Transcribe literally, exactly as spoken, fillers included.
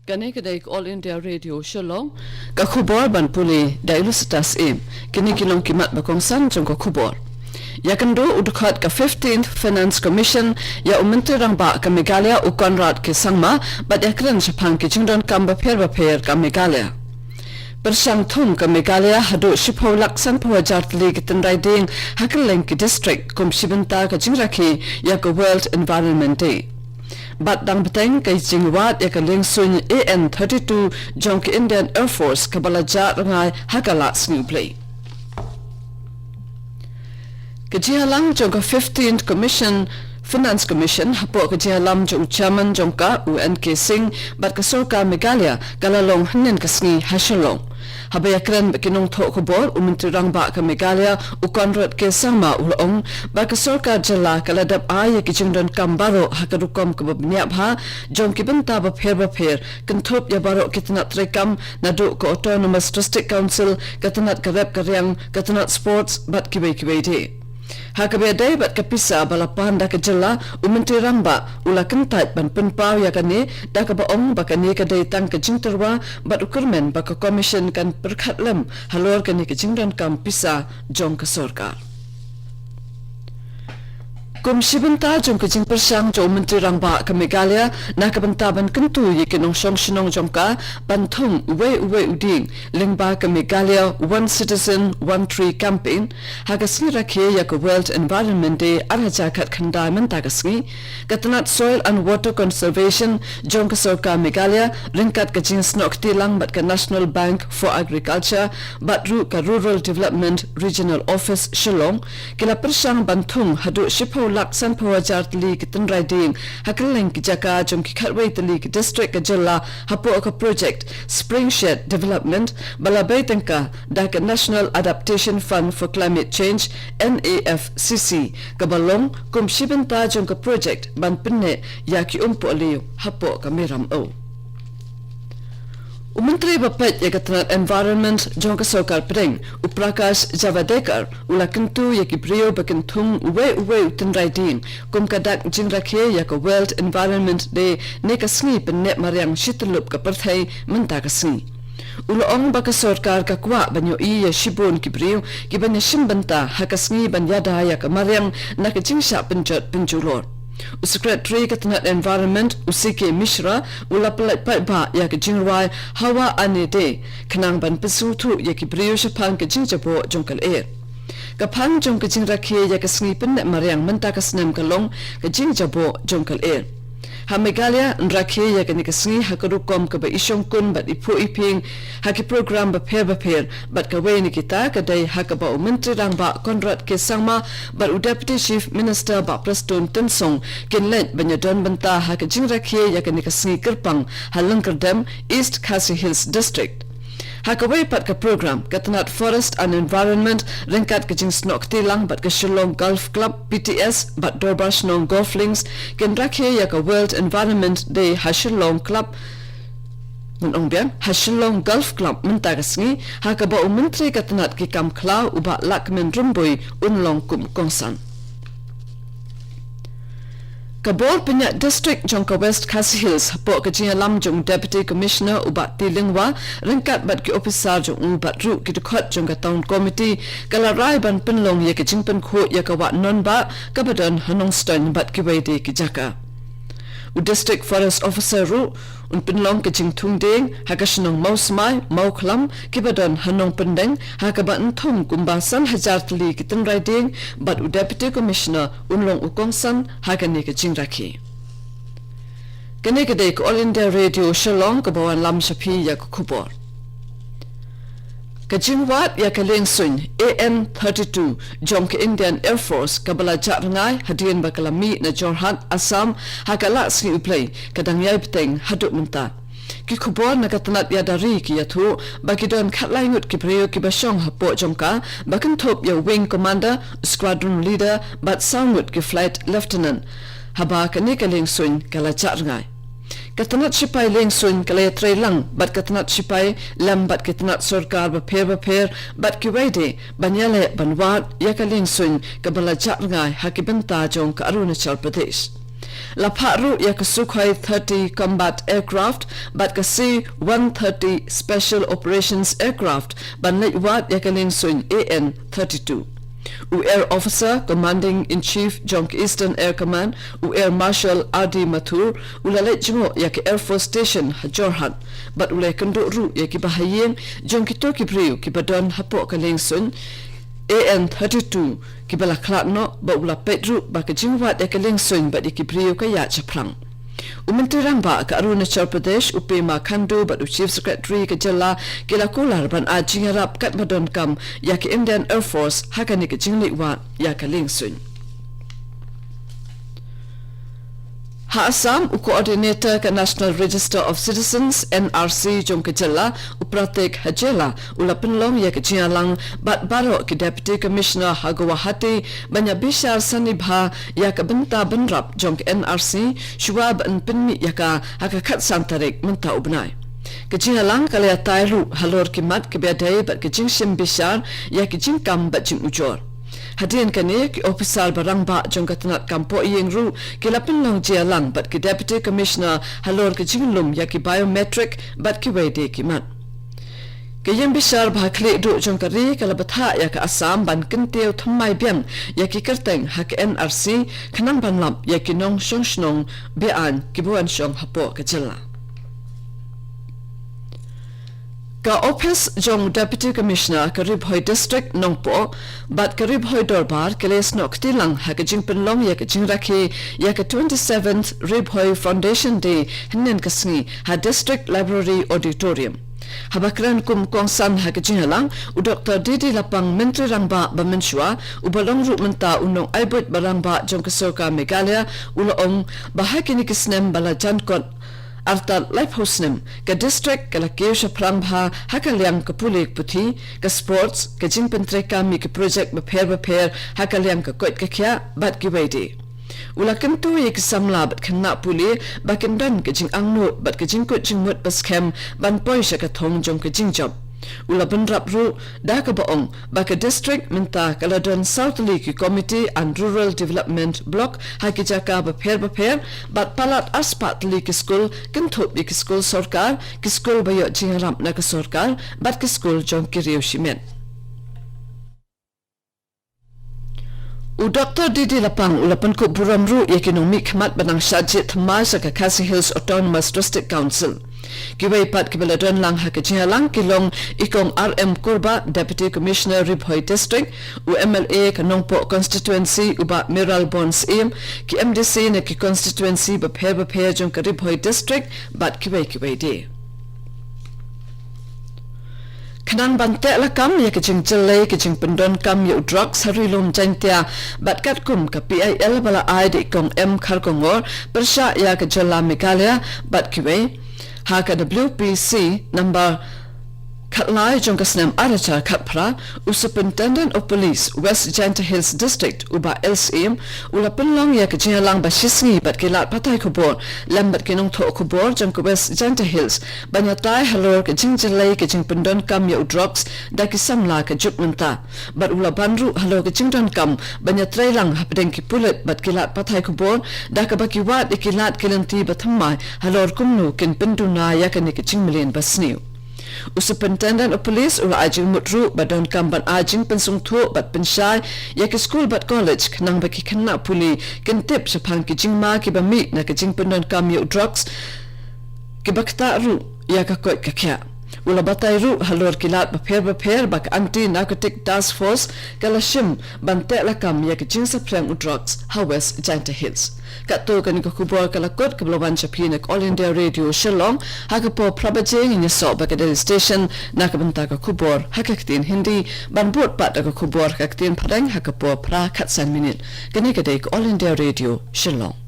Kane ka dei ka All India Radio Shillong. Ka khubor ban pule da i Lusitas Im. Kine ki long ki mat ba kongsan jong ka khubor. Ïakynduh u dkhot ka fifteenth Finance Commission ïa u Myntri Rangbah ka Meghalaya u Conrad K Sangma bad ïakren shaphang ki jingdonkam bapher bapher ka Meghalaya. Pyrshang thung ka Meghalaya haduh shiphew lak sanphew hajar tylli ki tynrai dieng ha kylleng ki district kum shi bynta ka jingrakhe ïa ka World Environment Day. Bad dang bteng ka jingwad ïa ka liengsuiñ A N thirty-two jong ka Indian Air Force kaba la jah rngai ha ka Lah Sngi U Blei. Ka jingïalang jong ka fifteenth Commission, Finance Commission, hapoh ka jingïalam jong u Chairman jong ka, u N K Singh, bad ka sorkar Meghalaya, ka la long hynnin ka sngi ha Shillong. Haba ïakren bad ki nongthoh khubor, u Myntri Rangbah ka Meghalaya, u Conrad K Sangma u la ong ba ka sorkar jylla ka la dep ai ïa ki jingdonkam baroh ha ka rukom kaba bniah bha jong ki bynta bapher bapher, kynthup ïa baroh ki tnat treikam naduh ka Autonomous District Council, ka tnat ka rep ka riang, ka tnat sports bad kiwei kiwei de. Ha kaba ïadei bad ka pisa ba la pan da ka jylla, u Myntri Rangbah u la kyntait ban pynpaw ïa kane da kaba ong ba kane ka dei tang ka jingtyrwa bad u kyrmen ba ka Commission kan pyrkhat lem halor kane ka jingdonkam pisa jong ka sorkar. Kum shi bynta jong ka jingpyrshang jong u Myntri Rangbah ka Meghalaya na ka bynta ban kyntu ïa ki nongshong shnong jong ka ban thung uwei uwei u dieng lyngba ka Meghalaya One Citizen One Tree Campaign, ha ka sngi rakhe ïa ka World Environment Day ar hajar khatkhyndai mynta ka sngi, ka tnat Soil and Water Conservation jong ka sorkar Meghalaya ryngkat ka jingsnoh kti lang bad ka National Bank for Agriculture bad ruh ka Rural Development Regional Office Shillong, ki la pyrshang ban thung haduh shiphew lak sanphew hajar tylli ki tynrai dieng ha kylleng ki jaka jong ki khatwei tylli ki district ka jylla hapoh ka project Spring Shed Development ba la bei tyngka da ka National Adaptation Fund for Climate Change, N A F C C, kaba long kum shi bynta jong ka project ban pynneh ïa ki umpohliew hapoh ka Meramew. U Myntri ba peit ïa ka tnat Environment jong ka sorkar pdeng, u Prakash Javadekar, u la kyntu ïa ki briew ba kin thung uwei uwei u tynrai dieng kum ka dak jingrakhe ïa ka World Environment Day ne ka sngi pynneh mariang shi tyllup ka pyrthei mynta ka sngi. U la ong ba ka sorkar ka kwah ban ïohi ïa shibun ki briew kiban ïashim bynta ha ka sngi ban ïada ïa ka mariang na ka jingshah pynjot pynjulor. U Secretary ka tnat Environment, u C K Mishra, u la pynlait paidbah ïa ka jingrwai Hawa Aane De, khnang ban pynsngewthuh ïa ki briew shaphang ka jingjaboh jong ka lyer. Ka phang jong ka jingrakhe ïa ka sngi pynneh mariang mynta ka snem ka long ka jingjaboh jong ka lyer. Ha Meghalaya, yn rakhe ïa kane ka sngi ha ka rukom kaba i shongkun bad i phuh i phieng ha ki program bapher bapher, bad kawei na kita ka dei ha kaba u Myntri Rangbah Conrad K Sangma bad u Deputy Chief Minister Bah Prestone Tynsong kin leit ban ïadon bynta ha ka jingrakhe ïa kane ka sngi kyrpang ha Lyngkyrdem, East Khasi Hills District. Ha kawei pat ka program, ka tnat Forest and Environment ryngkat ka jingsnoh kti lang bad ka Shillong Golf Club, P T S, bad Dorbar Shnong Golf Links kin rakhe ïa ka World Environment Day ha Shillong Club, ngan ong biang, ha Shillong Golf Club mynta ka sngi, ha kaba u Myntri ka tnat ki kam khlaw u Bah Lahkmen Rymbui un long kum u kongsan. Ka bor pynïaid district jong ka West Khasi Hills hapoh ka jingïalam jong u Deputy Commissioner u Bah T Lyngwa ryngkat bad ki ophisar jong u bad ruh ki dkhot jong ka Town Committee ka la rai ban pynlong ïa ka jingpynkhuid ïa ka wah nongbah kaba don ha Nongstoiñ bad kiwei de ki jaka. U District Forest Officer ruh un pynlong ka jingthung dieng ha ka shnong Mawsmai, Mawkhlam, kiba don ha Nongpyndeng, ha kaba yn thung kumba san hajar tylli ki tynrai dieng, bad u Deputy Commissioner un long u kongsan ha kane ka jingrakhe. Kane ka dei ka All India Radio Shillong kaba wanlam sha phi ïa ka khubor. Ka jingwad ïa ka liengsuiñ A N thirty-two jong ka Indian Air Force kaba la jah rngai hadien ba ka la mih na Jorhat, Assam, ha ka Lah Sngi U Blei, ka dang ïai bteng haduh mynta. Ki khubor na ka tnat ïada ri ki ïathuh ba ki don khatlai ngut ki briew kiba shong hapoh jong ka, ba kynthup ïa u Wing Commander, Squadron Leader bad saw ngut ki Flight Lieutenant, haba kane ka liengsuiñ ka la jah rngai. Ka tnat shipai liengsuiñ ka la ïatreilang bad ka tnat shipai lem bad ki tnat sorkar bapher bapher bad kiwei de ban ïaleh ban wad ïa ka liengsuiñ kaba la jah rngai ha ki bynta jong ka Arunachal Pradesh. La phah ruh ïa ka Sukhoi thirty combat aircraft bad ka C one thirty special operations aircraft ban leit wad ïa ka liengsuiñ A N thirty-two. U Air Officer Commanding in Chief jong ka Eastern Air Command, u Air Marshal R D Mathur, u la leit jngoh ïa ka Air Force Station ha Jorhat bad u la kynduh ruh ïa ki bahaïing jong kito ki briew kiba don hapoh ka liengsuiñ A N thirty-two kiba la khlad noh, bad u la peit ruh ba ka jingwad ïa ka liengsuiñ bad ïa ki briew ka ïaid shaphrang. U Myntri Rangbah ka Arunachal Pradesh, u Pema Khandu, bad u Chief Secretary ka jylla ki la kular ban ai jingïarap katba donkam ïa ka Indian Air Force ha kane ka jingleit wad ïa ka liengsuiñ. Ha Assam, u Coordinator ka National Register of Citizens, N R C, jong ka jylla, u Pratik Hajela, u la pynlong ïa ka jingïalang bad baroh ki Deputy Commissioner ha Guwahati ban ïa bishar sani bha ïa ka bynta bynrap jong ka N R C shuwa ban pynmih ïa ka ha ka khatsan tarik mynta u bnai. Ka jingïalang ka la ïatai ruh halor ki mat kiba ïadei bad ka jingshim bishar ïa ki jingkam bad jingujor. Hadien kane, ki ophisar ba rangbah jong ka tnat kam pohïing ruh ki la pynlong jingïalang bad ki Deputy Commissioner halor ka jinglum ïa ki biometric bad kiwei de ki mat. Ka ïing bishar ba ha khlieh duh jong ka ri ka la bthah ïa ka Assam ban kyntiew thymmai biang ïa ki kyrteng ha ka N R C khnang ban lap ïa ki nongshong shnong be-aiñ kiba wan shong hapoh ka jylla. Ka ophis jong Deputy Commissioner ka Ri Bhoi District Nongpoh bad ka Ri Bhoi Dorbar ki la ïasnoh kti lang ha ka jingpynlong ïa ka jingrakhe ïa ka twenty-seventh Ri Bhoi Foundation Day hynnin ka sngi ha District Library Auditorium. Haba kren kum kongsan ha ka jingïalang, u Doktor D D Lapang, Myntri Rangbah ba mynshuwa, uba long ruh mynta u nongaibud ba rangbah jong ka sorkar Meghalaya, u la ong ba ha kine ki snem ba la jan kot, artat laiphew snem, ka district ka la kiew shaphrang bha ha ka liang ka pule ka puthi, ka sports, ka jingpyntreikam ïa ki project bapher bapher ha ka liang ka koit ka khiah bad kiwei de. U la kyntu ïa ki samla bad khynnah pule ba kin don ka jingangnud bad ka jingkut jingmut ba skhem ban poi sha ka thong jong ka jingjop. U la bynrap ruh da kaba ong ba ka district mynta ka la don saw tylli ki Committee and Rural Development Block ha ki jaka bapher bapher bad palat arspah tylli ki skul, kynthup ïa ki skul sorkar, ki skul ba ïoh jingïarap na ka sorkar bad ki skul jong ki riew shimet. U Doktor D D Lapang u la pynkup burom ruh ïa ki nongmihkhmat ba nang shah jied thymmai sha ka Khasi Hills Autonomous District Council. Kiwei pat kiba la don lang ha ka jingïalang ki long i Kong R M Kurbah, Deputy Commissioner Ri Bhoi District, u M L A ka Nongpoh Constituency u Bah Mayralborn Syiem, ki M D C na ki constituency bapher bapher jong ka Ri Bhoi District bad kiwei kiwei de. Khnang ban teh lakam ïa ka jingjyllei ka jingpyndonkam ïa u drugs ha Ri Lum Jaiñtia bad katkum ka P I L ba la ai da i Kong M Kharkongor pyrshah ïa ka jylla Meghalaya bad kiwei, ha ka W P C number khatlai jong ka snem ar hajar khatphra, u Superintendent of Police West Jaintia Hills District u Bah L Syiem u la pynlong ïa ka jingïalang ba shisngi bad ki lad pathai khubor lem bad ki nongthoh khubor jong ka West Jaintia Hills ban ïatai halor ka jingjyllei ka jingpyndonkam ïa u drugs da ki samla ka juk mynta. Bad u la ban ruh halor ka jingdonkam ban ïatreilang hapdeng ki pulit bad ki lad pathai khubor da kaba ki wad ïa ki lad ki lynti ba thymmai halor kumno kin pynduna ïa kane ka jingmlien ba sniew. U Superintendent of Police u la ai jingmut ruh ba donkam ban ai jingpynsngewthuh bad pynshai ïa ki skul bad college khnang ba ki khynnah pule kin tip shaphang ki jingma kiba mih na ka jingpyndonkam ïa u drugs, kiba ktah ruh ïa ka koit ka khiah. U la batai ruh halor ki lad bapher bapher ba ka Anti Narcotic Task Force ka la shim ban teh lakam ïa ka jingsaphriang u drugs ha West Jaintia Hills. Katto kane ka khubor ka la kut kaba la wan sha phi na ka All India Radio Shillong. Ha ka por phra baje ngin ïasoh bad ka Delhi Station na ka bynta ka khubor ha ka ktien Hindi, ban bud pat da ka khubor ha ka ktien Phareng ha ka por phra khatsan minit. Kane ka dei ka All India Radio Shillong.